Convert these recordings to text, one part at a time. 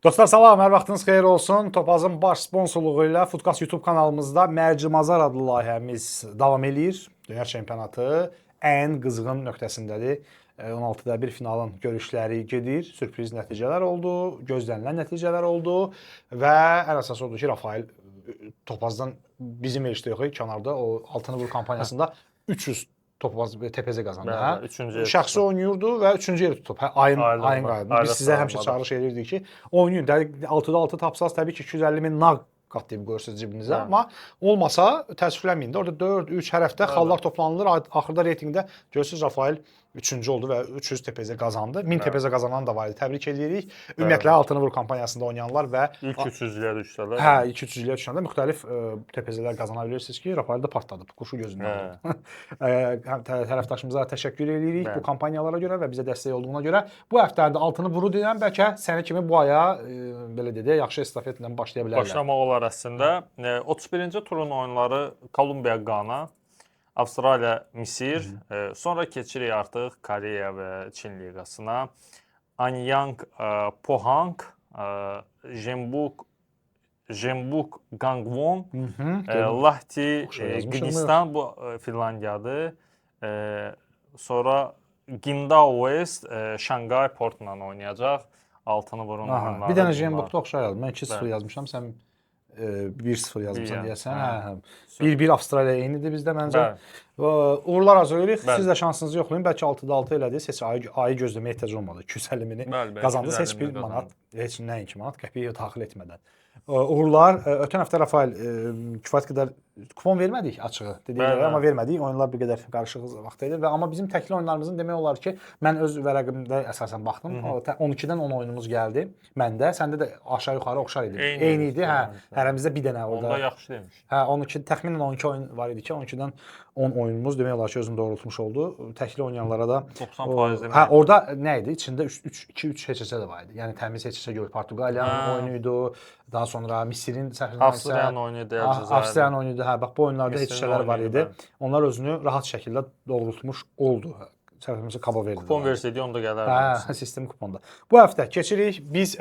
Dostlar salam, hər vaxtınız xeyir olsun. Topazın baş sponsorluğu ilə Footcast YouTube kanalımızda Mərcimazar adlı layihəmiz davam eləyir. Dünya çempionatı ən qızğın nöqtəsindədir. 16-da bir finalın görüşləri gedir. Sürpriz nəticələr oldu, gözlənilən nəticələr oldu və ən əsası odur ki, Rafael Topazdan bizim verilişdə yox, kənarda o altını vur kampaniyasında 300 Topaz TPZ qazandı, Bəli, hə? üçüncü yer Şəxsi tutdu. oynayırdı və üçüncü yeri tutub. Hə, ayın Aylıq ayın var, qayıdını. Biz aylıq sizə həmişə sağlamada. çağırış edirdik ki, oynayın. Dəqiq 6-da 6 tapsaz təbii ki 250 min nağd qatlayıb qoyursunuz cibinizə, Hə. amma olmasa təəssüflənməyin də. Orada 4, 3 hər həftə xallar toplanılır. Axırda reytinqdə görürsüz Rafael 3-cü oldu və 300 TPZ qazandı. 1000 TPZ qazanan da var idi. Təbrik edirik. Ümumiyyətlə altını vur kampaniyasında oynayanlar və İlk 300-lüyə düşsələr. Hə, ilk 300-lüyə düşəndə müxtəlif TPZ-lər qazana bilirsiniz ki, Rafael də partladıb, quşu gözündən vurdu. Həm tərəfdaşımıza təşəkkür edirik bu kampaniyalara görə və bizə dəstək olduğuna görə. Bu həftə də altını vuru deyirəm, bəlkə səni kimi bu aya belə deyək, yaxşı estafetlə başlaya bilərlər. Başlamaq olar əslində. 31-ci turun oyunları Kolumbiya, Qana, Avstraliya, Misir, sonra keçirik artıq Koreya və Çin liqasına. Anyang, Pohang, Jeonbuk, Jeonbuk Gangwon, Lahti, Oxşar yazmışam, Qırğızistan bu Finlandiyadır. Sonra Qindao West, Şanqay Portla oynayacaq. Altını vurun oyunları. Bir dənə bunlar. Jeonbukda oxşar yazdım. Mən 2-0 Bəli. yazmışam, sən 1-0 yazmısan Bir, deyəsən. hə. Hə, hə. 1-1 Avstraliya eynidir bizdə məncə. Bəli. Uğurlar arzu edirik. Bəli. Siz də şansınızı yoxlayın. Bəlkə 6-da 6 elədiniz. Heç ayı gözləməyə ehtiyac olmadı. 250 mini Bəli, bəli, qazandınız. Heç 250 bir mini manat, heç nəinki manat qəpiyə daxil etmədən. Uğurlar. Ötən həftə Rafael kifayət qədər kupon vermədik açığı. Dediyim Bəli, kimi, amma bəli. vermədik. Oyunlar bir qədər qarışıq vaxt idi və amma bizim təkli oyunlarımızın demək olar ki, mən öz vərəqimdə əsasən baxdım. O 12-dən 10 oyunumuz gəldi. Məndə, səndə də aşağı-yuxarı oxşar idi. Eyni Eyni idi, idi, hə. bəli. Hərəmizdə bir dənə orada. Onda yaxşı demiş. Hə, 12 təxminən 12 oyun var idi ki, 12-dən 10 oyunumuz demək olar ki, özünü doğrultmuş oldu. Təkli oynayanlara da 90% demək. Hə, orada nə idi? İçində 3 3 2 3 HÇS də var idi. Yəni təmiz HÇS gördük. Portuqaliyanın oyunu idi, daha sonra Misirin səhv etmirəmsə, Avstriyanın oyunu idi, Əlcəzairın. Avstriyanın oyunu idi. Hə, bax bu oyunlarda Misirin HÇS-lər var oyunu idi, idi. bəli. Onlar özünü rahat şəkildə doğrultmuş oldu. Səhv etmirəmsə Cabo Verde. Kupon versəydi onda gələrdi. Hə, sistem kuponda. Bu həftə keçirik. Biz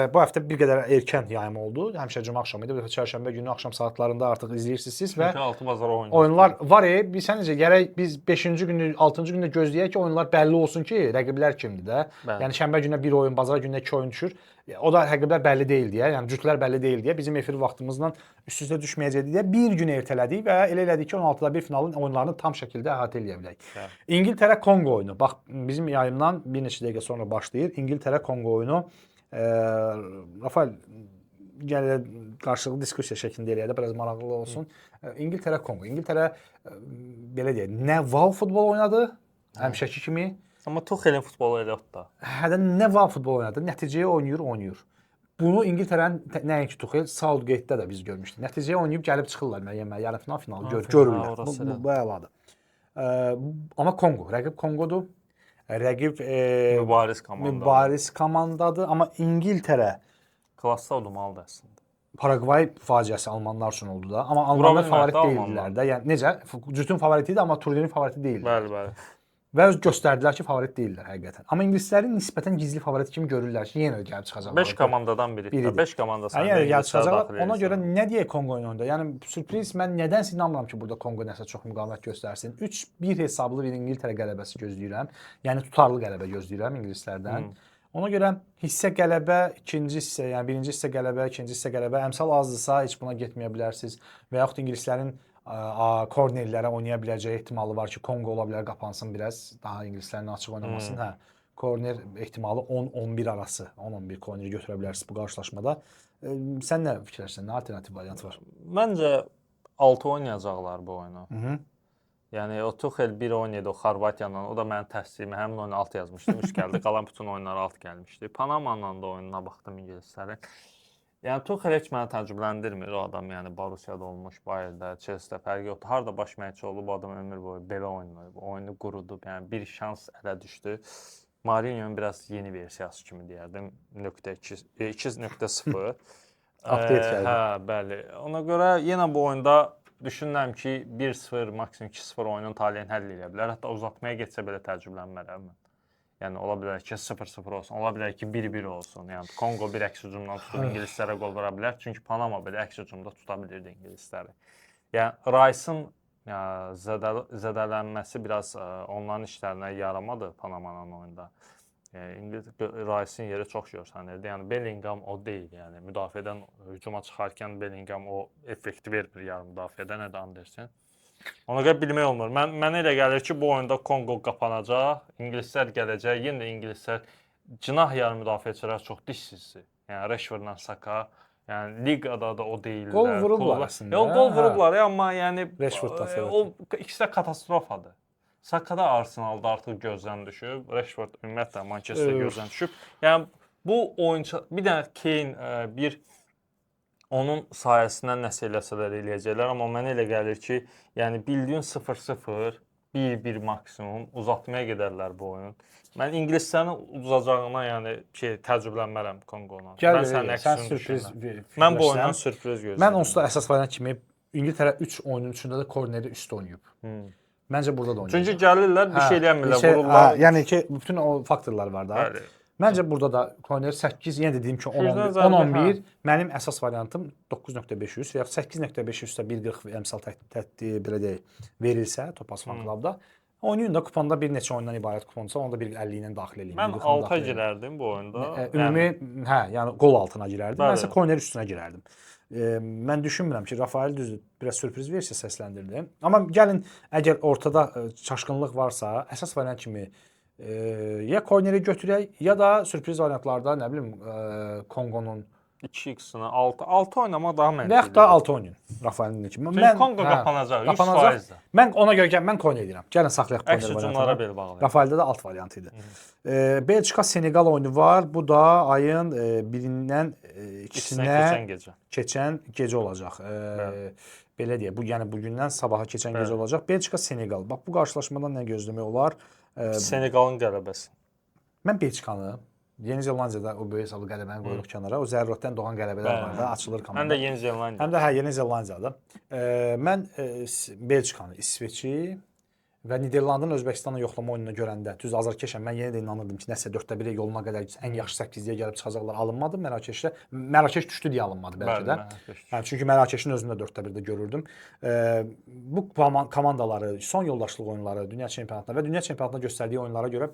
bu həftə bir qədər erkən yayım oldu. Həmişə cümə axşamı idi. Bu dəfə çərşənbə günü axşam saatlarında artıq izləyirsiniz siz və Çünki altı bazar oyunu. oyunlar var. Biz sən necə gərək biz 5-ci günü, 6-cı gündə gözləyək ki, oyunlar bəlli olsun ki, rəqiblər kimdir də. Bəli. Yəni şənbə günə bir oyun, bazar günə 2 oyun düşür. O da rəqiblər bəlli deyil deyə, yəni cütlər bəlli deyil deyə bizim efir vaxtımızla üst-üstə düşməyəcəkdi deyə bir gün ertələdik və elə elədik ki, 16-da bir finalın oyunlarını tam şəkildə əhatə eləyə bilək. Bəli. İngiltərə Konqo oyunu. Bax bizim yayımdan bir neçə dəqiqə sonra başlayır. İngiltərə Konqo oyunu. Rafael gələ qarşılıqlı diskussiya şəklində eləyək də biraz maraqlı olsun. İngiltərə Konqo. İngiltərə belə deyək, nə wow futbol oynadı həmişəki kimi. Amma Tuchelin futbolu elə yoxdur da. Hədə nə wow futbol oynadı, nəticəyə oynayır, oynayır. Bunu İngiltərənin nəinki Tuchel, Southgate-də də biz görmüşdük. Nəticəyə oynayıb gəlib çıxırlar müəyyən yarı final, final görürlər. Orası Bu, elədir. bu əladır. Amma Konqo, rəqib Konqodur. Rəqib Mübariz komanda. mübariz komandadır, amma İngiltərə Klassda udmalıdır əslində. Paraqvay faciəsi almanlar üçün oldu da. Amma Vura almanlar bilmədi favorit də almanlar. deyildilər də. Yəni necə? Cütün favoriti idi, amma turnirin favoriti deyildilər. Bəli, bəli. Və öz göstərdilər ki, favorit deyillər həqiqətən. Amma ingilisləri nisbətən gizli favorit kimi görürlər ki, yenə də gəlib çıxacaqlar. 5 komandadan biri. Biridir. 5 komanda Hə, sayında yenə də gəlib ingilisləri çıxacaqlar. daxil Ona görə edirsən. nə deyək Konqo oyununda? Yəni sürpriz mən nədənsə inanmıram ki, burada Konqo nəsə çox müqavimət göstərsin. 3-1 hesablı bir İngiltərə qələbəsi gözləyirəm. Yəni tutarlı qələbə gözləyirəm ingilislərdən. Ona görə hissə qələbə, ikinci hissə, yəni birinci hissə qələbə, ikinci hissə qələbə, əmsal azdırsa heç buna getməyə bilərsiniz. Və yaxud ingilislərin kornerlərə oynaya biləcəyi ehtimalı var ki, Konqo ola bilər qapansın biraz, daha ingilislərin açıq oynamasın. Hə. Korner ehtimalı 10-11 arası, 10-11 korner götürə bilərsiniz bu qarşılaşmada. Sən nə fikirləşirsən? Nə alternativ variant var? Məncə 6 oynayacaqlar bu oyunu. Hı -hı. Yəni o Tuchel 1 oynaydı o Xorvatiya ilə. O da mənim təsdiqimə həmin oyunu 6 yazmışdım. 3 gəldi. Qalan bütün oyunlara 6 gəlmişdi. Panama ilə da oyununa baxdım ingilislərin. Yəni Tuchel heç məni təəccübləndirmir o adam. Yəni Borussiya-da olmuş, Bayern-də, Chelsea-də fərqi yoxdur. Harda baş məşqçi olub, bu adam ömür boyu belə oynayıb. Oyunu qurudub. Yəni bir şans ələ düşdü. Mourinho'nun biraz yeni versiyası kimi deyərdim. 0.2 2.0. Update gəldi. Hə, bəli. Ona görə yenə bu oyunda düşünürəm ki, 1-0, maksimum 2-0 oyunun taleyini həll edə bilər. Hətta uzatmaya getsə belə təəccüblənmərəm mən. Yəni ola bilər ki 0-0 olsun, ola bilər ki 1-1 olsun. Yəni Konqo bir əks hücumdan tutub ingilislərə qol vura bilər. Çünki Panama belə əks hücumda tuta bilirdi ingilisləri. Yəni Rice-ın zədələnməsi biraz onların işlərinə yaramadı Panamanın oyunda. İngilis Rice-in yeri çox görsənirdi. Yəni Bellingham o deyil, yəni müdafiədən hücuma çıxarkən Bellingham o effekti vermir yarım müdafiədə, nə də Andersen. Ona görə bilmək olmur. Mənə elə gəlir ki, bu oyunda Konqo qapanacaq, ingilislər gələcək. Yenə də ingilislər cinah yarım müdafiəçilər çox dişsizdir. Yəni Rashfordla Saka, yəni liqada da o deyillər. Qol vurublar əslində. Yox, qol vurublar, amma yəni Rashford da o ikisi də katastrofadır. Saka da Arsenalda artıq gözdən düşüb, Rashford ümumiyyətlə Manchester gözdən düşüb. Yəni bu oyunçu bir dənə Kane bir onun sayəsindən nəsə eləsələr eləyəcəklər, amma mənə elə gəlir ki, yəni bildiyin 0-0, 1-1 maksimum uzatmaya gedərlər bu oyun. Mən ingilislərin uzacağına, yəni təəccüblənmərəm Konqodan. Mən sənin əksinə sürpriz. Mən bu oyundan sürpriz gözləyirəm. Mən onsuz da əsas variant kimi İngiltərə 3 oyunun üçündə də korneri üstü oynayıb. Məncə burada da oynayacaq. Çünki gəlirlər, bir şey eləyəmirlər, vururlar. Yəni ki, bütün o faktorlar var da. Bəli. Məncə burada da korner 8, yenə dediyim ki 10-11, mənim əsas variantım 9.500 və yaxud 8.500-də 1.40 əmsal belə deyək, verilsə Topaz Fan Club-da. Oynayın da kuponda bir neçə oyundan ibarət kuponsa, onu da 1.50 ilə daxil eləyim. Mən 6-a girərdim bu oyunda. Ümumi, yəni qol altına girərdim. Mən isə korner üstünə girərdim. Mən düşünmürəm ki, Rafael düzdür, biraz sürpriz versiya səsləndirdi. Amma gəlin, əgər ortada çaşqınlıq varsa, əsas variant kimi ya korneri götürək, ya da sürpriz variantlarda, nə bilim, Konqonun 2x-ını 6 oynamaq daha məntiqlidir. Və yaxud da 6 oynayın Rafaelin kimi. Çünki Konqo qapanacaq 100%. Mən ona görə mən korner edirəm. Gəlin saxlayaq korner variantını. Əks hücumlara bel bağlayaq. Rafaeldə də alt variantı idi. Belçika Senegal oyunu var. Bu da ayın 1-dən 2-sinə keçən gecə olacaq. Belə deyək, bu yəni bugündən sabaha keçən gecə olacaq. Belçika Senegal. Bax bu qarşılaşmadan nə gözləmək olar? Senegalın qələbəsi. Mən Belçikanı Yeni Zelandiyada o böyük hesablı qələbəni qoyuruq kənara. O zərurətdən doğan qələbələr var da, açılır komanda. Həm də Yeni Zelandiya. Həm də Yeni Zelandiyada. Mən Belçikanı, İsveçi və Niderlandın Özbəkistanla yoxlama oyununu görəndə, düz azarkeşəm, mən yenə də inanırdım ki, nəsə 4-də 1-ə yoluna qədər ən yaxşı 8-liyə gəlib çıxacaqlar, alınmadı Mərakeşdə. Mərakeş düşdü deyə alınmadı bəlkə də. Hə, çünki Mərakeşin özünü də 4-də 1-də görürdüm. Bu komandaları, son yoldaşlıq oyunları, dünya çempionatında və dünya çempionatında göstərdiyi oyunlara görə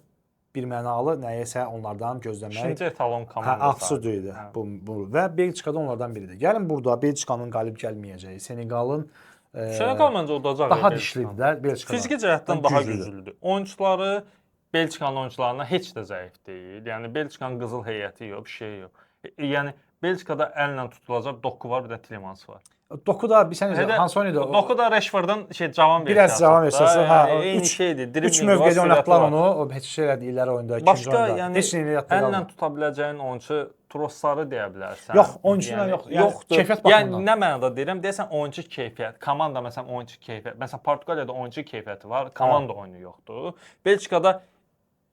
bir mənalı nəyəsə onlardan gözləmək. İkinci etalon komandası. Absurd idi bu və Belçikada onlardan biridir. Gəlin burada Belçikanın qalib gəlməyəcəyi, Senegalın Senegal məncə udacaq. Daha dişlidir də Belçikadan. Fiziki cəhətdən daha güclüdür. Oyunçuları Belçikanın oyunçularına heç də zəif deyil. Yəni Belçikanın qızıl heyəti yox, bir şey yox. Yəni Belçikada əllə tutulacaq Doku var, bir də Tielemans var. Doku da bir sən hansı oynaydı? Doku da Rashfordun cavan versiyası. Biraz cavan versiyası, hə. Eyni şeydir. 3 mövqedə oynatdılar onu. O heç şey elədikləri oyunda, ikinci oyunda. Başqa, yəni əllə tuta biləcəyin oyunçu Trossarı deyə bilərsən. Yox, oyunçuyla yox. Yəni, yoxdur. Keyfiyyət baxımından. Yəni nə mənada deyirəm? Deyəsən oyunçu keyfiyyət, komanda məsələn oyunçu keyfiyyət. Məsələn Portuqaliyada oyunçu keyfiyyəti var, komanda oyunu yoxdur. Belçikada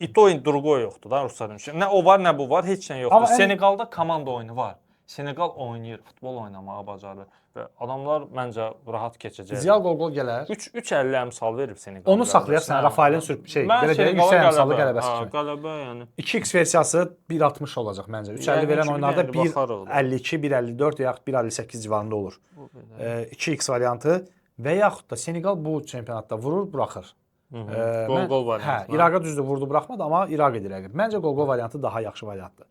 Itoin Durgo yoxdur da ruslar üçün. Nə o var, nə bu var, heç nə yoxdur. Senegalda komanda oyunu var. Senegal oynayır, futbol oynamağı bacarır və adamlar məncə rahat keçəcək. İdeal qol-qol gələr. 3.50 əmsal verib Senegal. Onu saxlayarsan Rafaelin belə deyək, yüksək əmsallı qələbəsi kimi. Qələbə yəni. 2x versiyası 1.60 olacaq məncə. 3.50 verən oyunlarda 1.52, 1.54 yaxud 1.58 civarında olur. 2x variantı və yaxud da Senegal bu çempionatda vurur, buraxır. Qol-qol variantı. Hə, İraqa düzdür vurdu, buraxmadı, amma İraq edir rəqib. Məncə qol-qol variantı daha yaxşı variantdır.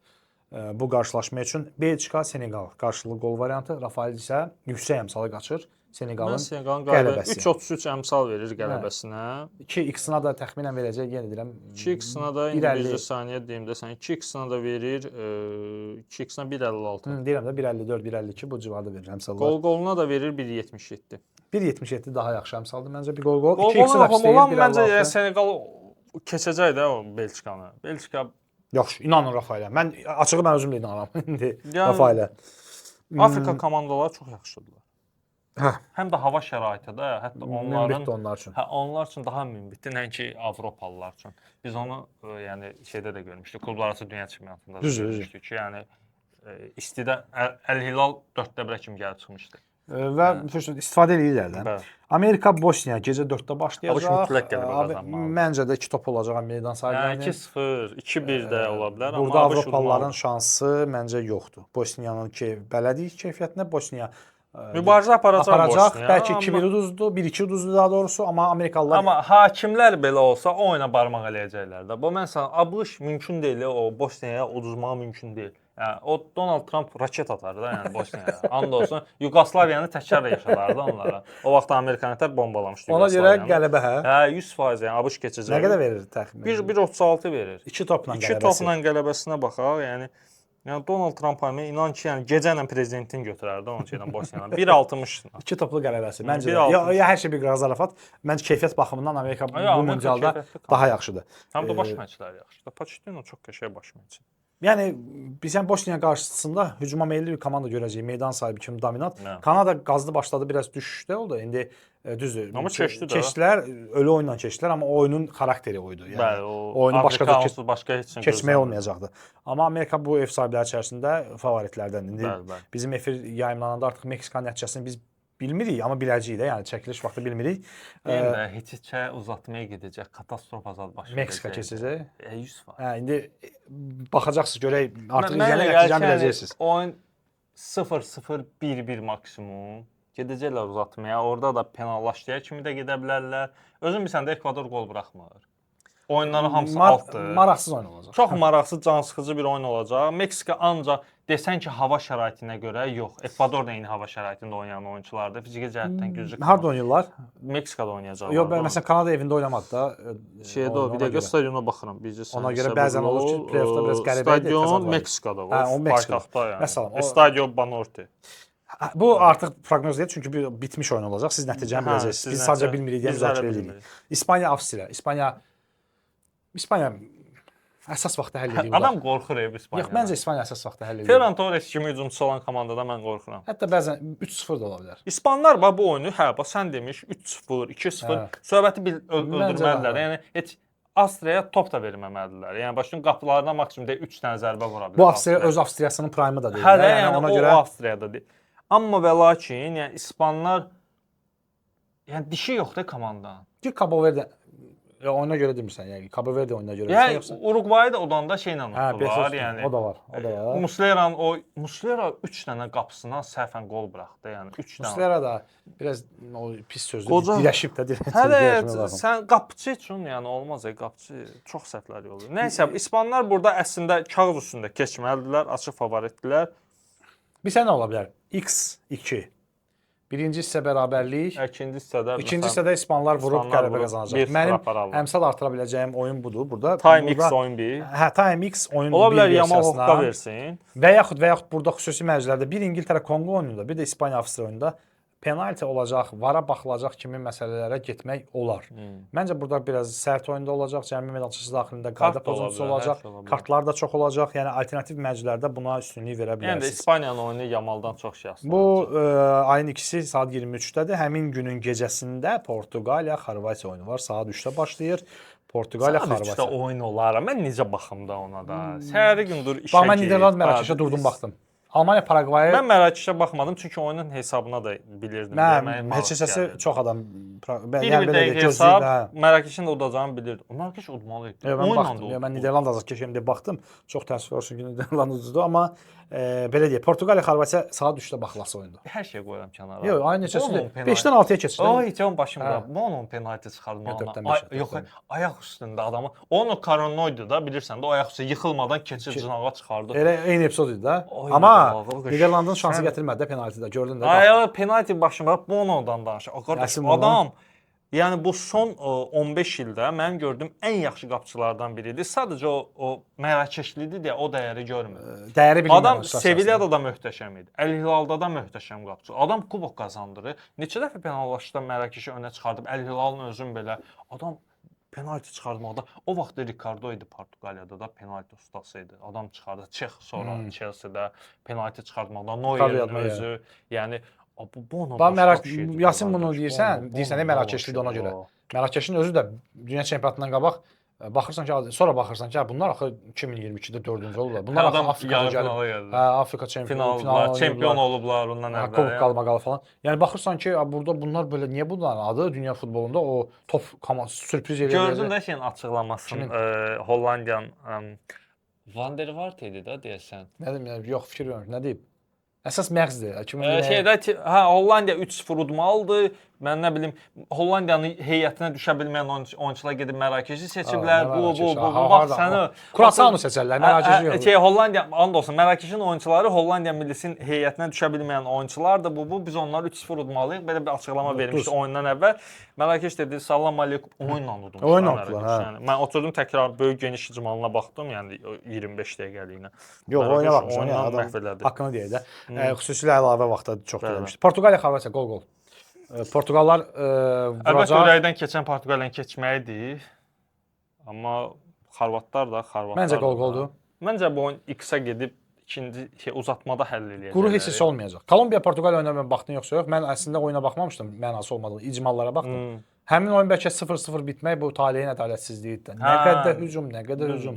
Bu qarşılaşma üçün Belçika, Senegal qarşılıqlı qol variantı, Rafael isə yüksək əmsalı qaçır Senegalın qələbəsi. 3.33 əmsal verir qələbəsinə. 2x-ına da təxminən verəcək, yenə deyirəm. 2x-ına da indi bir saniyə deyim də sən 2x-ına da verir, 2x-ına 1.56. Deyirəm də 1.54, 1.52 bu civarda verir əmsallar. Qol-qoluna da verir 1.77. 1.77 daha yaxşı əmsaldır məncə bir qol-qol. 2x-i də pis deyil, 1.56. Məncə Senegal keçəcək də o Belçikanı. Belçika Yaxşı, inanın Rafaelə. Mən açığı mən özüm də inanıram indi Rafaelə. Afrika komandaları çox yaxşıdırlar. Hə. Həm də hava şəraiti də, hətta onların onlar üçün. Hə, onlar üçün daha münbitdir nəinki Avropalılar üçün. Biz onu yəni şeydə də görmüşdük. Klublar arası dünya çempionatında da görmüşdük ki, yəni istidə Əl-Hilal 4-də 1-ə kimi gəlib çıxmışdı. Və istifadə eləyirlər də. Bəli. Amerika Bosniya gecə 4-də başlayacaq. ABŞ mütləq qələbə qazanmalıdır. Məncə də 2 top olacaq meydan Yəni sahiblərinin. 2-0, 2-1 də ola bilər, amma Burada ABŞ Avropalıların udmalıdır. şansı məncə yoxdur. Bosniyanın ki bələdik keyfiyyətinə Bosniya Mübarizə aparacaq aparacaq. Bosniya. Bəlkə 2-1 uduzdu, 1-2 uduzdu daha doğrusu, amma Amerikalılar Amma hakimlər belə olsa o oyuna barmaq eləyəcəklər də. Bu mən sənə ABŞ mümkün deyil, o Bosniyaya uduzmaq mümkün deyil. Yəni o Donald Trump raket atar da, yəni Bosniyaya. And olsun, Yuqoslaviyanı təkrar yaşadardı onlara. O vaxt Amerikanı tər bombalamışdı ona görə Yuqoslaviyanı. qələbə hə. Hə, 100% yəni ABŞ keçəcək. Nə qədər verir təxminən? 1.36 verir. 2 topla 2 qələbəsi. topla qələbəsinə baxaq, yəni Donald Trump hani inan ki, yəni gecə ilə prezidentin götürərdi onun şeydən Bosniyadan. 1.60. 2 toplu qələbəsi. Məncə də. 1.60. Ya, ya hər şey bir qırağa zarafat. Məncə keyfiyyət baxımından Amerika Ya, bu Amerika mundialda keyfiyyətli komanda. daha yaxşıdır. Həm də baş məşqçiləri yaxşıdır. Pochettino çox qəşəng baş məşqçi. Yəni biz sən Bosniya qarşısında hücuma meyilli bir komanda görəcəyik. Meydan sahibi kimi dominant. Nə. Kanada qazdı başladı, biraz düşüşdə oldu. İndi düzdür. Amma keçdi də. Keçdilər, ölü oyunla keçdilər, amma o oyunun xarakteri oydu. Yəni Bəli, o oyunu başqa Afrika cür onsuz başqa heç nə keçmək gözləmir. olmayacaqdı. Amma Amerika bu ev sahibləri içərisində favoritlərdəndir. İndi Bəli, bəli. bizim efir yayımlananda artıq Meksikanın nəticəsini biz bilmirik, amma biləcəyik də, yəni çəkiliş vaxtı bilmirik. Deyim də heç-heçə uzatmaya gedəcək, katastrof azad baş verəcək. Meksika keçəcək. 100%. Hə, indi baxacaqsınız görək artıq Mən elə izləyən gəlir ki, nəticəni yəni, biləcəksiniz. Oyun 0-0, 1-1 maksimum. Gedəcəklər uzatmaya. Orada da penallaşdıya kimi də gedə bilərlər. Özün bilirsən də Ekvador qol buraxmır. Oyunların hamısı altdır. Maraqsız oyun olacaq. Çox maraqsız, cansıxıcı bir oyun olacaq. Meksika ancaq desən ki, hava şəraitinə görə yox. Ekvador da eyni hava şəraitində oynayan oyunçulardır. Fiziki cəhətdən güclü. Harda oynayırlar? Meksikada oynayacaqlar. Yox, mən məsələn Kanada evində oynamadı da. Şeydə o, oyunu, bir ona dəqiqə görə. stadiona baxıram. Bircə Ona saniyə görə səbirli bəzən olur ki, ol. play-offda biraz qəribə idi, Stadion təzad var idi. Meksikada var. Hə, o Meksikada. Paytaxtda yəni. Məsələn, o- Estadio Banorte. Hə, bu artıq proqnoz deyil, çünki bir bitmiş oyun olacaq. Siz nəticəni Hə, biləcəksiniz. siz Biz sadəcə nəticə- bilmirik deyə biz hələ müzakirə edirik. bilmirik. İspaniya, Avstriya. İspaniya əsas vaxtda həll edir. Adam qorxur ev İspaniyadan. Yox, məncə İspaniya əsas vaxtda həll edir. Ferran Torres kimi hücumçusu olan komandada mən qorxuram. Hətta bəzən 3-0 da ola bilər. İspanlar bax bu oyunu, hə, bax sən demiş 3-0, 2-0 Hə. söhbəti bil Məncə də, öldürməlidirlər. hə. Yəni heç Avstriyaya top da verməməlidirlər. Yəni başının qapılarına maksimum də 3 dənə zərbə vura bilər. Bu Avstriya öz Avstriyasının prime-ı da deyil. Hələ də. yəni, ona o görə Avstriyada deyil. Amma və lakin, yəni ispanlar yəni dişi yoxdur komandanın. ki Cabo Verde ya oyuna görə demirsən, yəni Cabo Verde oyununa görə demirsən Yəni yoxsa? Uruqvayı da odanda şeylə Hə, utdular, yəni. o da var, o da var. Muslera'nın o Muslera 3 dənə qapısına səhvən qol buraxdı. Yəni 3 dənə. Muslera da biraz o pis sözdür, Qoca- diləşib də diləşib. Hələ sən qapıçı üçün yəni olmaz ya, qapıçı çox səhvlər olur. Nəysə, ispanlar burada əslində kağız üstündə keçməlidirlər, açıq favoritdirlər. Bir sənə ola bilər. X2. Birinci hissə bərabərlik. İkinci hissədə İkinci məsələn, hissədə ispanlar vurub İspanlar qələbə vurub qazanacaq. 1-0 Mənim apararlar. əmsal artıra biləcəyim oyun budur burada. Time Burada- X oyun 1. Hə, Time X oyun Ola bilər 1 Yamal versiyasına. hoqqa versin. Və yaxud burada xüsusi mərclərdə bir İngiltərə Konqo oyununda, bir də İspaniya Avstriya oyununda penalti olacaq, vara baxılacaq kimi məsələlərə getmək olar. Məncə burada biraz sərt oyunda olacaq, cərimə meydançası daxilində qayda Kart da ola pozuntusu bilər, hər olacaq, şey ola bilər. kartlar da çox olacaq. Yəni alternativ mərclərdə buna üstünlük verə Yəni də bilərsiniz. İspaniyanın oyunu Yamaldan çox şey asılıdır. Bu ayın 2-si saat 23-dədir. Həmin günün gecəsində Portuqaliya Xorvatiya oyunu var. Saat 3-də başlayır. Portuqaliya Saat 3-də Xorvatiya. oyun olar. Mən necə baxım da ona da. Səhəri gün dur işə Bax mən get, Niderland Mərakeşə hə, durdum baxdım. Almaniya Paraqvayı Mən Mərakeşə baxmadım çünki oyunun hesabına da bilirdim. Mən Mənim heç hissəsi gəlirdi. çox adam Bir yəni bir belə dəqiqə deyək, gözləyib hesab hə. Mərakeşin də udacağını bilirdim. Mərakeş udmalı idi. Yox, mən Oyunla da baxdım. Yox, mən uddu. Niderland azarkeşiyəm deyə baxdım. Çox təəssüf olsun ki, Niderland uduzdu, amma belə deyək, Portuqaliya Xorvatiya saat 3-də baxılası oyundur. Hər şeyi qoyuram kənara. Yox, ayın neçəsidir? Bono penalti. 5-dən 6-ya keçir. Ay, can başım Hə. qırıb. Bono penalti çıxardı. Yox, dörddən Ay, beşə, yox, dörddən. ayaq üstündə adamı. Onun o koronoydu da, bilirsən də, o ayaq üstü yıxılmadan keçir cınağa çıxardı. Elə eyni epizod idi də. Ay, Amma qulağı Niderlandın şansı Sən- gətirmədi də penaltidə, gördün də. Ay, ay, penalti başım qırıb Bono'dan danışır. Ay, qardaş, Yasin Bono. adam yəni bu son 15 ildə mənim gördüyüm ən yaxşı qapıçılardan biridir. Sadəcə o Mərakeşlidir deyə o dəyəri görmür. Dəyəri bilinmir. Adam Sevillada da möhtəşəm idi. Əl Hilalda da möhtəşəm qapıçı. Adam kubok qazandırır. Neçə dəfə penallaşda Mərakeşi önə çıxardıb Əl Hilalın özün belə adam penalti çıxartmaqda o vaxt Ricardo idi Portuqaliyada da penalti ustası idi. Adam çıxardı. Çex sonra Chelsea-də penalti çıxartmaqda Neuer'in yadıma gəlir. özü, yəni bu Bono Bax başqa Mərak bir şeydir, Yasin bunu qardaş. deyirsən, Bono, deyirsən də Bono Mərakeşlidir ona görə. başqa. Mərakeşin özü də dünya çempionatından qabaq Baxırsan ki, sonra baxırsan ki, bunlar axı 2022-də 4-cü olublar. Bunlar axı Afrikada gəlib. Hə, Afrika çempionu, çempion olublar ondan əvvəl. Kubok qalmaqalı falan. Yəni baxırsan ki, burada bunlar belə niyə bunların adı dünya futbolunda o top komandası sürpriz eləyir. Gördün də şeyin açıqlamasını, Hollandiyanın Van der Vaart idi da deyəsən. Nə deyim, yəni, yox fikir vermirəm. Nə deyib? Əsas məğzdir. Şeydə hə Hollandiya 3-0 udmalıdır. Mən nə bilim Hollandiyanın heyətinə düşə bilməyən oyunçular gedib Mərakeşi seçiblər. Bu bax səni Kurasanu seçərlər, Mərakeşi yox. Şey Hollandiya and olsun Mərakeşin oyunçuları Hollandiya millisinin heyətinə düşə bilməyən oyunçulardır. Bu biz onları 3-0 udmalıyıq. Belə bir açıqlama vermişdi oyundan əvvəl. Mərakeş dedi salam aleykum oyunla udmuşlar. Oyunla uddular, hə. Yəni mən oturdum təkrar böyük geniş icmalına baxdım, yəni 25 dəqiqəliyinə. Yox, oyuna baxmışam. Yəni adam haqqını deyək də. Xüsusilə əlavə vaxtda çox eləmişdi. Portuqaliya Xorvatiya qol-qol. Portuqallar vuracaq. Əlbəttə ürəkdən keçən Portuqaliyanı keçməyidir. Amma Xorvatlar da Xorvatlar. Məncə qol-qoldur. Məncə bu oyun X-ə gedib ikinci uzatmada həll eləyəcək. Quru heç olmayacaq. Kolumbiya Portuqaliya oyununa mən baxdım yoxsa yox? Mən əslində oyuna baxmamışdım, mənası olmadığı icmallara baxdım. Həmin oyun bəlkə 0-0 bitmək bu taleyin ədalətsizliyidir. Nə qədər hücum, nə qədər hücum.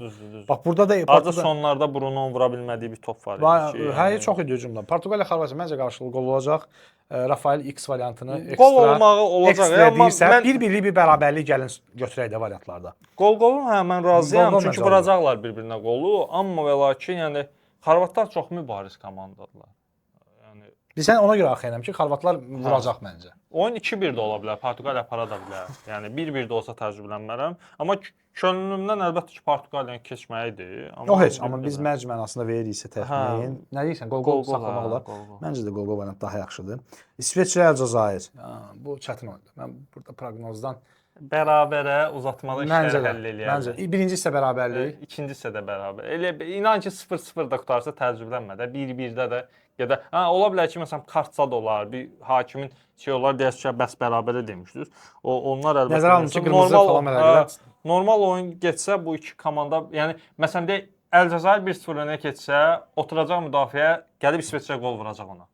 Bax burada da Arada sonlarda Bruno vura bilmədiyi bir top var idi ki. Hə, çox idi hücumda. Portuqaliya Xorvatiya məncə qarşılıqlı qol olacaq. Rafael X variantını ekstra qol olmağı olacaq. Amma mən bir-birlik bir bərabərlik gəlin götürək də variantlarda. Qol-qolun hə mən razıyam çünki vuracaqlar bir-birinə qolu, amma və lakin yəni Xorvatlar çox mübariz komandadırlar. Yəni sən ona görə arxayınam ki, Xorvatlar vuracaq məncə. Oyun 2-1 də ola bilər, Portuqaliya apara da bilər. Yəni 1-1 də olsa təəccüblənmərəm. Amma könlümdən əlbəttə ki, Portuqaliyanı keçməyidir. Amma yox heç, amma biz mərc mənasında veririksə təxmin. Nə deyirsən? Qol-qol saxlamaq olar. Məncə də qol-qol variantı daha yaxşıdır. İsveçrə, Əlcəzair. Bu çətin oyundur. Mən burada proqnozdan bərabərə uzatmada işləri həll eləyər. Məncə. Birinci hissə bərabərlik, ikinci hissə də bərabər. Elə inan ki 0-0 da qurtarsa təəccüblənmə də, 1-1-də də gedə. Hə, ola bilər ki, məsələn kartsa da olar, bir hakimin şey olar, deyəsə ki, bəs bərabərə demişdiniz. O onlar əlbəttə nəzərə alın ki, qırmızı falan mərəqlər. Normal oyun getsə bu iki komanda, yəni məsələn deyək Əlcəzair 1-0 önə keçsə, oturacaq müdafiə, gəlib İsveçrə qol vuracaq ona.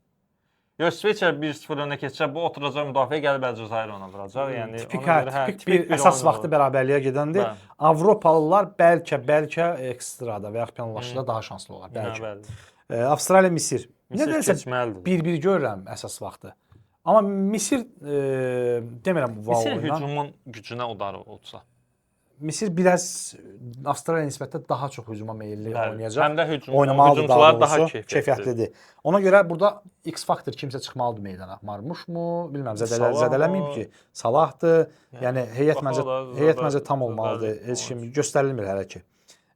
Yox, İsveçrə 1-0 önə keçsə, bu oturacaq müdafiə gəlib Əlcəzair ona vuracaq. Yəni tipik, ona görə, tipik bir əsas vaxtı bərabərliyə gedəndir. Bəli. Avropalılar bəlkə ekstrada və yaxud penaltıda daha şanslı olar bəlkə. Avstraliya Misir. Nədənsə 1-1 görürəm əsas vaxtı. Amma Misir demirəm vav oyuna. Misir hücumun gücünə udar olsa. Misir biraz Avstraliya nisbətdə daha çox hücuma meyilli oynayacaq. Həm də hücumçular daha keyfiyyətlidir. Ona görə burada X faktor kimsə çıxmalıdır meydana. Marmuş mu? Bilməm, zədələməyim ki. Salahdır. Yəni heyət məncə tam olmalıdır. Heç kim göstərilmir hələ ki.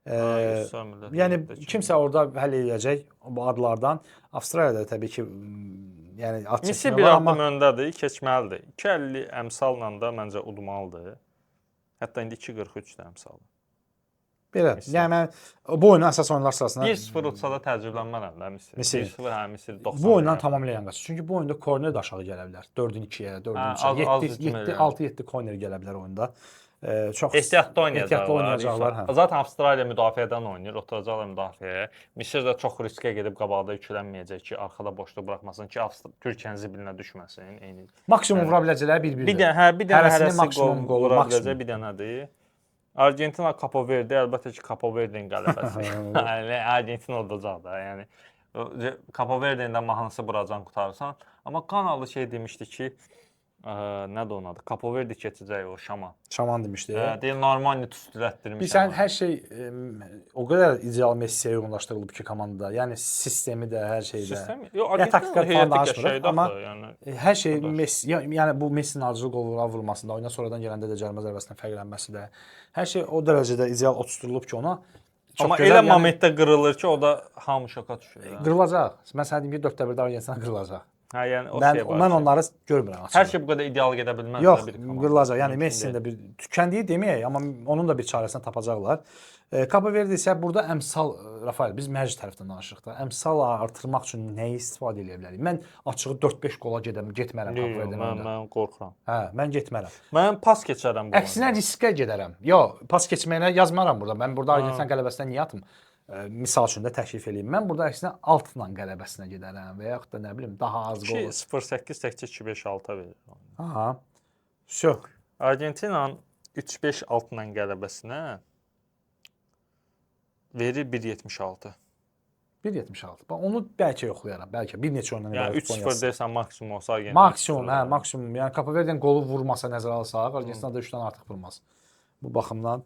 Yəni kimsə orada həll eləyəcək bu adlardan. Avstraliyada təbii ki, yəni at çəkmək Misir bir addım öndədir, keçməlidir. 2.50 əmsalla da məncə udmalıdır. Hətta indi 2.43-dür əmsalı. Belə. Yəni mən bu oyunun əsas oyunlar sırasında 1-0 utsa da təəccüblənmərəm də Misir. 1-0 hə Misir 90. Bu oyundan tamamilə yan qaçır. Çünki bu oyunda korner də aşağı gələ bilər. 4-ün 2-yə, 4-ün 3-ə, 7 6-7 korner gələ bilər oyunda. Çox ehtiyatlı oynayacaqlar. Hə. Zaten Avstraliya müdafiədən oynayır, oturacaqlar müdafiəyə. Misir də çox riskə gedib qabaqda yüklənməyəcək ki, arxada boşluq buraxmasın ki, Türkiyənin zibilinə düşməsin. Eyni. Maksimum vura biləcəkləri 1-1-dir. Bir dənə, hə, bir dənə hərəsi maksimum qol vura biləcək, bir dənədir. Argentina Capo Verde, əlbəttə ki, Capo Verde'nin qələbəsi. Yəni Argentina udacaq da, yəni Capo Verde'nin də mahnısı buracan qurtarsan. Amma Qanalı şey demişdi ki, nədir onun adı? Capo Verde keçəcək o Şaman. Şaman demişdi. Deyir Normani tüstülətdirmiş. Bilirsən hər şey o qədər ideal Messiyə uyğunlaşdırılıb ki komandada. Yəni sistemi də, hər şey də. Sistem? Yox, Argentina heyəti qəşəngdir amma yəni hər şey Messi, yəni bu Messinin ardıcıl qol vurmasında, oyuna sonradan gələndə də cərimə zərbəsindən fərqlənməsi də, hər şey o dərəcədə ideal oturtdurulub ki ona. Çox amma gözəl, elə yəni, momentdə qırılır ki, o da hamı şoka düşür. Qırılacaq. Mən sənə deyim ki, 4-1-də Argentina qırılacaq. Hə, yəni o şey var. Mən onları görmürəm açıqca. Hər şey bu qədər ideal gedə bilməz. Yox, qırılacaq. Yəni Messinin də bir tükəndiyi deməyək, amma onun da bir çarəsini tapacaqlar. Capo Verde isə burada əmsal Rafael, biz mərc tərəfdən danışırıq da. Əmsal artırmaq üçün nəyi istifadə edə bilərik? Mən açığı 4-5 qola getmərəm Capo Verde'nin. Mən qorxuram. Hə, mən getmərəm. Mən pas keçərəm bu. Əksinə riskə gedərəm. Yox, pas keçməyinə yazmaram burada. Mən burada Argentina qələbəsinə niyə atım? Misal üçün də təklif eləyim. Mən burada əksinə altla qələbəsinə gedərəm və yaxud da nə bilim daha az qol. 2.08 təkcə 2.56-a verir. Aha. Vəsə. Argentinanın 3-5 altla qələbəsinə verir 1.76. 1.76. Bax onu bəlkə yoxlayaram. Bəlkə bir neçə oyundan Yəni ibarət kupon 3-0 yazsam. desən maksimum olsa Argentina. Maksimum, hə, maksimum. Yəni Kabo Verde'nin qolu vurmasa nəzərə alsaq, Argentina da 3-dən artıq vurmaz. Bu baxımdan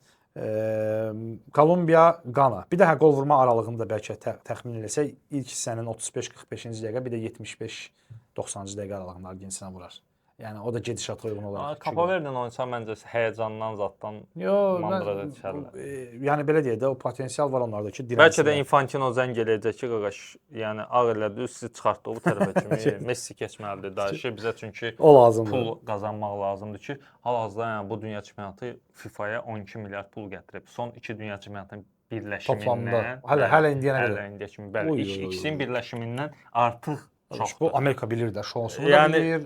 Kolumbiya, Qana. Bir də hə qol vurma aralığını da bəlkə təxmin eləsək, ilk hissənin 35-45-ci dəqiqə, bir də 75-90-cı dəqiqə aralığında Argentina vurar. Yəni o da gedişata uyğun olaraq. Kabo Verde'nin oyunçular məncə həyəcandan zaddan Yo, mandrada düşərlər. Yəni belə deyək də, o potensial var onlarda ki, Bəlkə də dirənsinlər. Infantino zəng eləyəcək ki, qaqaş, yəni ağ elədi, sizi çıxartdı bu tərəfə kimi. Messi keçməlidir da şey bizə çünki O lazımdır. pul qazanmaq lazımdır ki, hal-hazırda yəni bu dünya çempionatı FIFA-ya 12 milyard pul gətirib. Son 2 dünya çempionatının birləşimindən Toplamda. Hələ indiyənə hələ qədər. indiyə kimi bəli, Oy, oy, oy, ikisinin oy. birləşimindən artıq çoxdur. Bu Amerika bilir də, şousunu da Yəni, bilir,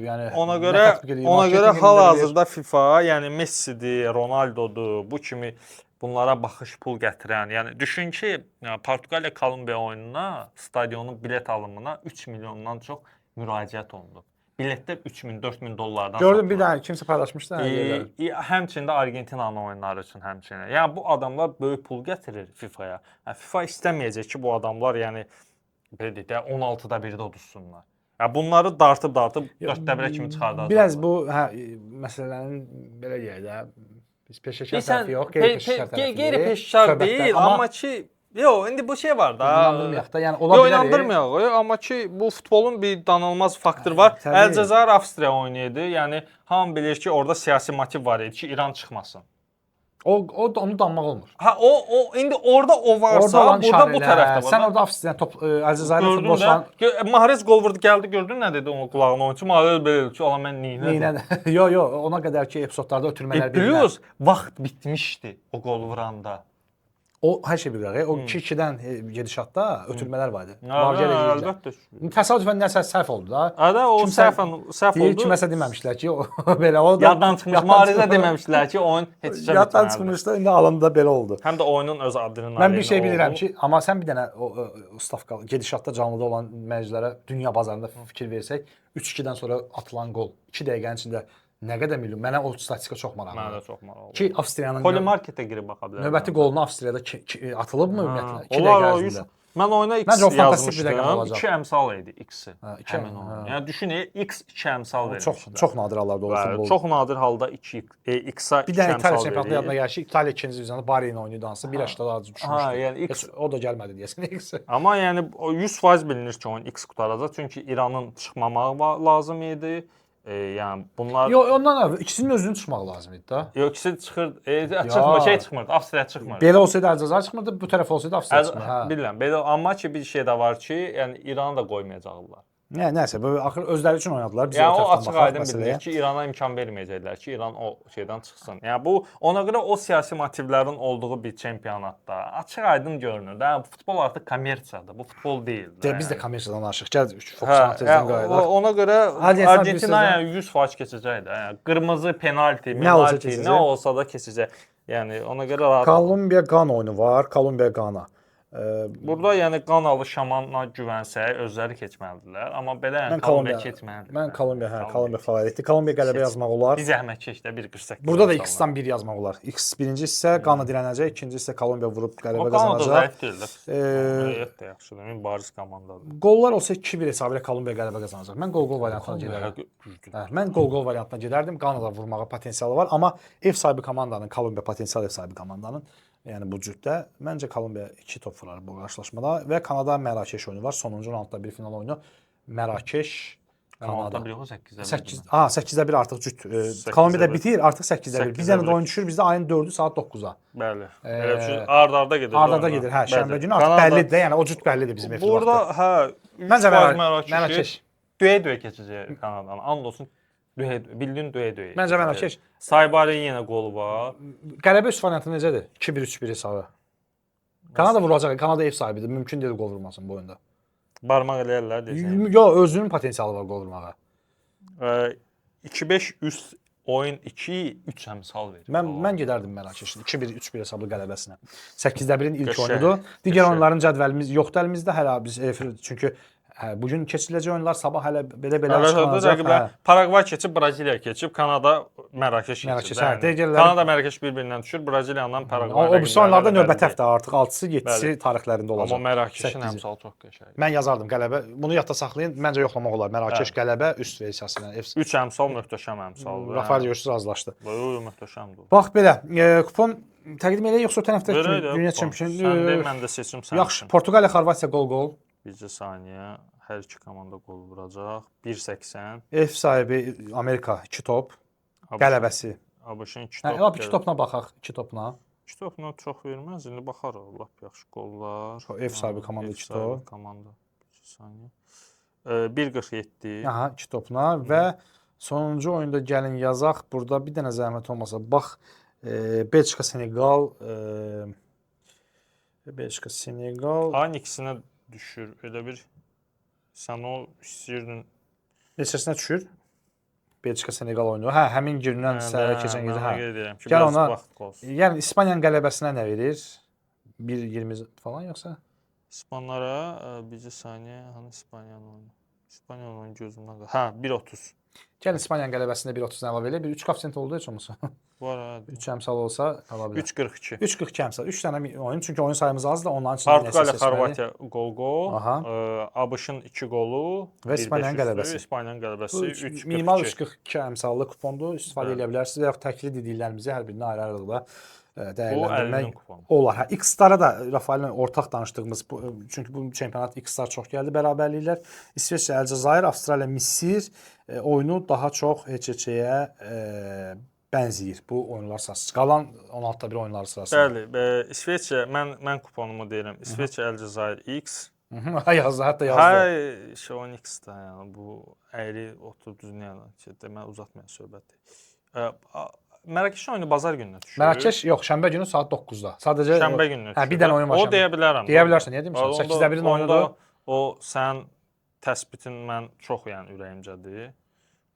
yəni Ona nə görə tətbiq edir, ona görə marketinqini də bilir. hal-hazırda FIFA, yəni Messidir, Ronaldodur, bu kimi bunlara baxış pul gətirən, yəni düşün ki, Portuqaliya Kolumbiya oyununa stadionun bilet alımına 3 milyondan çox müraciət olundu. Biletlər 3000, 4000 dollardan Gördüm bir satılır. dənə kimsə paylaşmışdı hə yerləri. Həmçinin də Argentinanın oyunları üçün həmçinin. Yəni bu adamlar böyük pul gətirir FIFA-ya. Yəni, FIFA istəməyəcək ki, bu adamlar yəni belə deyək də 16-da 1-də uduzsunlar. Yəni bunları dartıb 4-də 1-ə kimi çıxardacaqlar. Biraz bu hə məsələnin belə deyək də biz peşəkar tərəfi yox, qeyri-peşəkar tərəfi. Qeyri-peşəkar deyil, amma ki yox, indi bu şey var da. İnandırmayaq da, yəni ola Yox, bilər. inandırmayaq, amma ki bu futbolun bir danılmaz faktoru var. Təbii. Əlcəzair Avstriya oynayırdı. Yəni hamı bilir ki, orada siyasi motiv var idi ki, İran çıxmasın. O onu danmaq olmur. Ha o indi orada o varsa, Orada olan burada bu işarələr, tərəfdə var. Sən orada Avstriyanın top Əlcəzairin Gördün də, futbolçuların Mahrez qol vurdu, gəldi, gördün nə dedi onun qulağına oyunçu? Mahrez belə dedi ki, ala mən neynədim? Neynə? Yo, yo, ona qədər ki epizodlarda ötürmələr bilinər. Plus vaxt bitmişdi o qol vuranda. O hər şey bir qırağa. O 2-2-dən gedişatda ötürmələr var idi. Hə, Var gəl eləyirdilər. əlbəttə. Təsadüfən nəsə səhv oldu da. Hə də o Kimsə səhv Deyir oldu. kiməsə deməmişlər ki, o belə o da Yaddan çıxmış. Mahrezə deməmişlər ki, oyun heç işə Yaddan bitməlidir. çıxmışdı, indi alanda belə oldu. Həm də oyunun öz adrenalini Mən bir şey bilirəm oldu. ki, amma sən bir dənə o stavka gedişatda canlıda olan mərclərə dünya bazarında fikir versək, 3-2-dən sonra atılan qol 2 dəqiqənin içində nə qədər milyon. Mənə o statistika çox Mənə maraqlıdır. də çox maraqlıdır. Ki Avstriyanın Polimarketə girib baxa bilərəm. növbəti qolunu Avstriyada atılıbmı ümumiyyətlə? 2 Olar, dəqiqə o ərzində. Mən oyuna X Məncə o fantastik bir rəqəm yazmışdım. olacaq. 2 əmsal idi X-i. Hə, iki Həmin hə. oyun. Yəni düşün, X 2 əmsal vermişdilər. Çox çox nadir hallarda olur Bəli, futbol. çox nadir halda 2 X-a Bir 2 dənə İtaliya əmsal çempionatında yadına verir. gəlir ki, İtaliya ikinci divizionda Bari ilə oynayırdı hansı bir yaşda daha düşmüşdü. Ha, yəni X Heç o da gəlmədi deyəsən X. Amma yəni o 100% bilinir ki, oyun X qurtaracaq. Çünki İranın çıxmamağı lazım idi. Yəni bunlar Yox, ondan əvvəl ikisinin özünün çıxmaq lazım idi da. Yox, ikisi çıxır, çıxmır, şey çıxmırdı, Avstriya çıxmırdı. Belə olsaydı Əlcəzair çıxmırdı, bu tərəf olsaydı Avstriya çıxmırdı. Hə. Bilirəm, belə amma ki bir şey də var ki, yəni İranı da qoymayacaqlar. Nə, nəsə, bu axır özləri üçün oynadılar. Biz Yəni o o tərəfdən açıq baxaq aydın məsələyə. bilinir ki, İrana imkan verməyəcəklər ki, İran o şeydən çıxsın. Yəni bu ona görə o siyasi motivlərin olduğu bir çempionatda açıq aydın görünür də. Yəni, bu futbol artıq kommersiyadır. Bu futbol deyil də. De, biz də kommersiyadan danışıq. Gəl fokus Hə, tezdən yəni, qayıdaq. ona görə Argentina Argentina bir yəni 100% keçəcək də. Yəni qırmızı penalti, Nə olsa penalti, keçəcək. nə olsa da keçəcək. Yəni ona görə rahat. olun. Kolumbiya Qana oyunu var. Kolumbiya Qana. Burada yəni Qanalı şamanla güvənsək özləri keçməlidirlər, amma belə yəni Mən Kolumbiya Kolumbiya keçməlidir. Mən Kolumbiya, hə, Kolumbiya favoritdir. Kolumbiya qələbə yazmaq olar. Bir zəhmət çək də 1.48. Burada da X-dan 1 yazmaq olar. X birinci hissə Qana dirənəcək, ikinci hissə Kolumbiya vurub qələbə Amma Qana da qazanacaq. zəif deyil də. Heyət də yaxşıdır. Yəni bariz komandadır. Qollar olsa 2-1 hesabı ilə Kolumbiya qələbə qazanacaq. Mən qol-qol variantına gedərdim. Güclü. Hə, mən qol-qol variantına gedərdim. Qana da vurmağa potensialı var, amma ev sahibi komandanın, Kolumbiya potensial ev sahibi komandanın, yəni bu cütdə məncə Kolumbiya 2 top vurar bu qarşılaşmada və Kanada Mərakeş oyunu var. Sonuncu 16-da bir final oyunu. Mərakeş Kanada. 16-da 1 yox, 8-də 1. 8 ha 8-də 1 artıq cüt. 8-də Kolumbiyada bir. bitir, artıq 8-də 1. Bir 8-də dənə də bir. oyun düşür bizdə ayın 4-ü saat 9-a. Bəli. Elə bir şey ard-arda gedir. Arda-arda oyunlar. gedir. Hə, şənbə Bəli. günü artıq Kanada- bəllidir də, yəni o cüt bəllidir bizim efir Burada vaxtı. hə, Məncə 100% Mərakeşi Mərakeş. döyə-döyə keçəcək Kanadanı. And olsun döyə bildin döyə-döyə. Məncə Mərakeş. Saybarin yenə qolu var. Qələbə üst variantı necədir? 2-1 3-1 hesabı. Kanada vuracaq. Kanada ev sahibidir. Mümkün deyil qol vurmasın bu oyunda. Barmaq eləyərlər deyəsən. Yox, özünün potensialı var qol vurmağa. 2-5 üst oyun 2 3 əmsal verir. Mən gedərdim Mərakeşin 2-1 3-1 hesablı qələbəsinə. 8-də 1-in ilk Qəşəng, oyunudur. Digər qəşəng. oyunların cədvəlimiz yoxdur əlimizdə hələ biz efir çünki Hə, bu gün keçiriləcək oyunlar sabah hələ belə-belə açıqlanacaq. Rəqiblər Paraqvay keçib, Braziliya keçib, Kanada Mərakeş keçib. Hə, digərləri Kanada Mərakeş bir-birindən düşür, Braziliyandan Paraqvay. O birisi oyunlarda növbəti həftə artıq 6-sı, 7-si tarixlərində olacaq. Amma Mərakeşin əmsalı çox qəşəngdir. Mən yazardım qələbə. Bunu yadda saxlayın. Məncə yoxlamaq olar. Mərakeş qələbə üst versiyası ilə. 3 əmsal möhtəşəm əmsaldır. Rafael görürsüz razılaşdı. Yox, möhtəşəmdir. Bax belə, kupon təqdim eləyək yoxsa ötən həftə dünya çempionu? Sən de, mən də seçim sənin. Yaxşı, Portuqaliya, Xorvatiya qol-qol. Bircə saniyə. Hər iki komanda qol vuracaq. 1.80. Ev sahibi Amerika 2 top. Qələbəsi. ABŞ-ın 2 top. Hə, lap 2 topla baxaq, 2 topla. 2 topla çox verməz. İndi baxarıq. Lap yaxşı qollar. Ev sahibi komanda 2 top. Komanda. Bircə saniyə. 1.47. Aha, 2 topla və sonuncu oyunda gəlin yazaq. Burada bir dənə zəhmət olmasa bax, Belçika Senegal, Belçika Senegal. Ayın ikisinə düşür. Elə bir sən o istəyirdin. Neçəsinə düşür? Belçika Senegal oyunu. Hə, həmin gündən səhərə keçən gecə. Hə. Deyirəm ki, gəl ona. Yəni İspaniyanın qələbəsinə nə verir? 1.20 falan yoxsa? İspanlara bircə saniyə, hani İspaniyanın oyunu? İspaniyanın oyunu gözümdən qalır. Hə, 1.30. Gəl İspaniyanın qələbəsinə 1.30-dan əlavə elə. Bir 3 koefisient oldu heç olmasa. Var ha. 3 əmsal olsa qala bilər. 3.42. 3.42 əmsal. 3 dənə oyun. Çünki oyun sayımız azdır. Onların içində Portuqaliya, Xorvatiya qol-qol. ABŞ-ın 2 qolu və İspaniyanın qələbəsi. İspaniyanın qələbəsi 3.42. Minimal 3.42 əmsallı kupondur. İstifadə edə bilərsiniz və yaxud təkli dediklərimizi hər birini ayrı-ayrılıqda dəyərləndirmək olar. Hə, X-lara da Rafaellə ortaq danışdığımız, çünki bu çempionat X-lar çox gəldi bərabərliklər. İsveçrə, Əlcəzair, Avstraliya, Misir oyunu daha çox heç-heçəyə bənzəyir bu oyunlar sırası. Qalan 16-da bir oyunlar sırasında. Bəli, İsveçrə, mən kuponumu deyirəm. İsveçrə, Əlcəzair X. Yazdı, hətta yazdı. Hə, şey 10 X-da, yəni bu əyri oturub düzünü yəni, demək uzatmayan söhbətdir. Mərakeşin oyunu bazar gününə düşür. Mərakeş yox, şənbə günü saat 9-da. Sadəcə şənbə gününə düşür. Hə, bir dənə oyun var. O deyə bilərəm. Deyə bilərsən, niyə demirsən? 8-də 1-in oyunudur. O sən təsbitin mən çox yəni ürəyimcədir.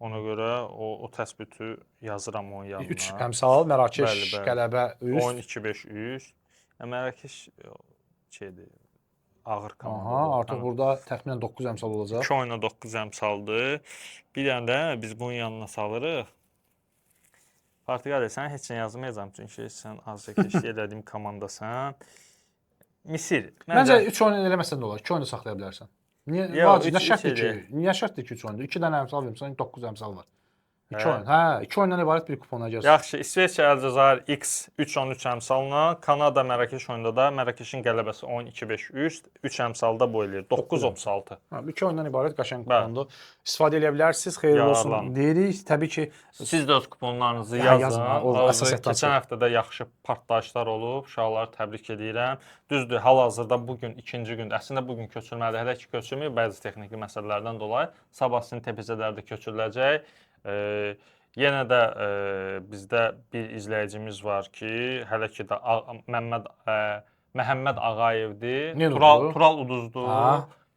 Ona görə o təsbiti yazıram onun yanına. 3 əmsal Mərakeş qələbə üst. Oyun 2-5 üst. Mərakeş şeydir, ağır komanda. Aha, artıq burada təxminən 9 əmsal olacaq. 2 oyuna 9 əmsaldır. Bir dənə də biz bunun yanına salırıq. Portuqaliya, sən heç nə yazmayacağam, çünki sən azarkeşlik elədiyim komandasan. Misir. Məncə 3 oyun eləməsən də olar, 2 oyunu saxlaya bilərsən. Niyə? Vacib, nə şərtdir ki? Niyə şərtdir ki 3 oyundur? 2 dənə əmsal vermirsən, 9 əmsal var. 2 oyun. Hə, 2 oyundan ibarət bir kupona gəlsin. Yaxşı, İsveçrə, Əlcəzair X 3-13 əmsalla, Kanada Mərakeş oyunda da Mərakeşin qələbəsi 10-2-5 üst, 3 əmsalda bu eləyir. 9-36. Hə, 2 oyundan ibarət qəşəng kupondur. İstifadə eləyə bilərsiniz. Xeyirli olsun deyirik. Təbii ki, siz də öz kuponlarınızı yazın. Keçən həftə də yaxşı partlayışlar olub. Uşaqları təbrik edirəm. Düzdür, hal-hazırda bu gün ikinci gündür. Əslində bu gün köçürməlidir. Hələ ki köçürməyib bəzi texniki məsələlərdən dolayı. Sabah sizin TPC-lərdə köçürüləcək. Yenə də bizdə bir izləyicimiz var ki, hələ ki də Məhəmməd Ağayevdir. Tural uduzdu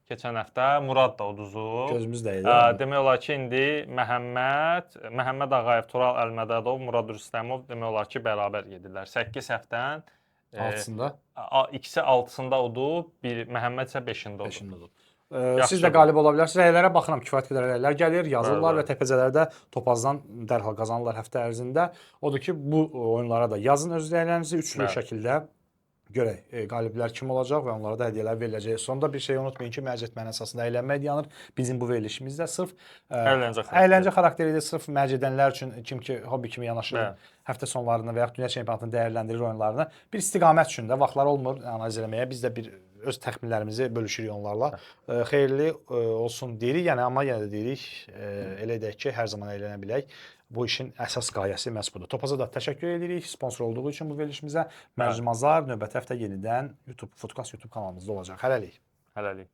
keçən həftə, Murad da uduzu. Gözümüz dəydi. Demək olar ki, indi Məhəmməd Ağayev, Tural Əlmədədov, Murad Rüstəmov demək olar ki, bərabər gedirlər. 8 həftənin 6-sında. İkisi 6-sında udub, bir Məhəmməd isə 5-ində udub. Siz də qalib ola bilərsiniz. Rəylərə baxıram, kifayət qədər rəylər gəlir, yazırlar və TPC-lərdə Topazdan dərhal qazanırlar həftə ərzində. Odur ki, bu oyunlara da yazın öz rəylərinizi üçlü şəkildə görək qaliblər kim olacaq və onlara da hədiyyələr veriləcək. Sonda bir şey unutmayın ki, mərc etmənin əsasında əylənmək dayanır. Bizim bu verilişimizdə sırf əyləncə xarakteridir, sırf mərc edənlər üçün, kim ki hobbi kimi yanaşır, həftə sonlarını və yaxud dünya çempionatını dəyərləndirir oyunlarını. Bir istiqamət üçün də vaxtlar olmur analiz eləməyə. Biz də bir öz təxminlərimizi bölüşürük onlarla. Xeyirli olsun deyirik, yəni amma yenə də deyirik, elə edək ki, hər zaman əylənə bilək. Bu işin əsas qayəsi məhz budur. Topaza da təşəkkür edirik sponsor olduğu üçün bu verilişimizə. Mərcimazar növbəti həftə yenidən YouTube Footcast YouTube kanalımızda olacaq. Hələlik. Hələlik.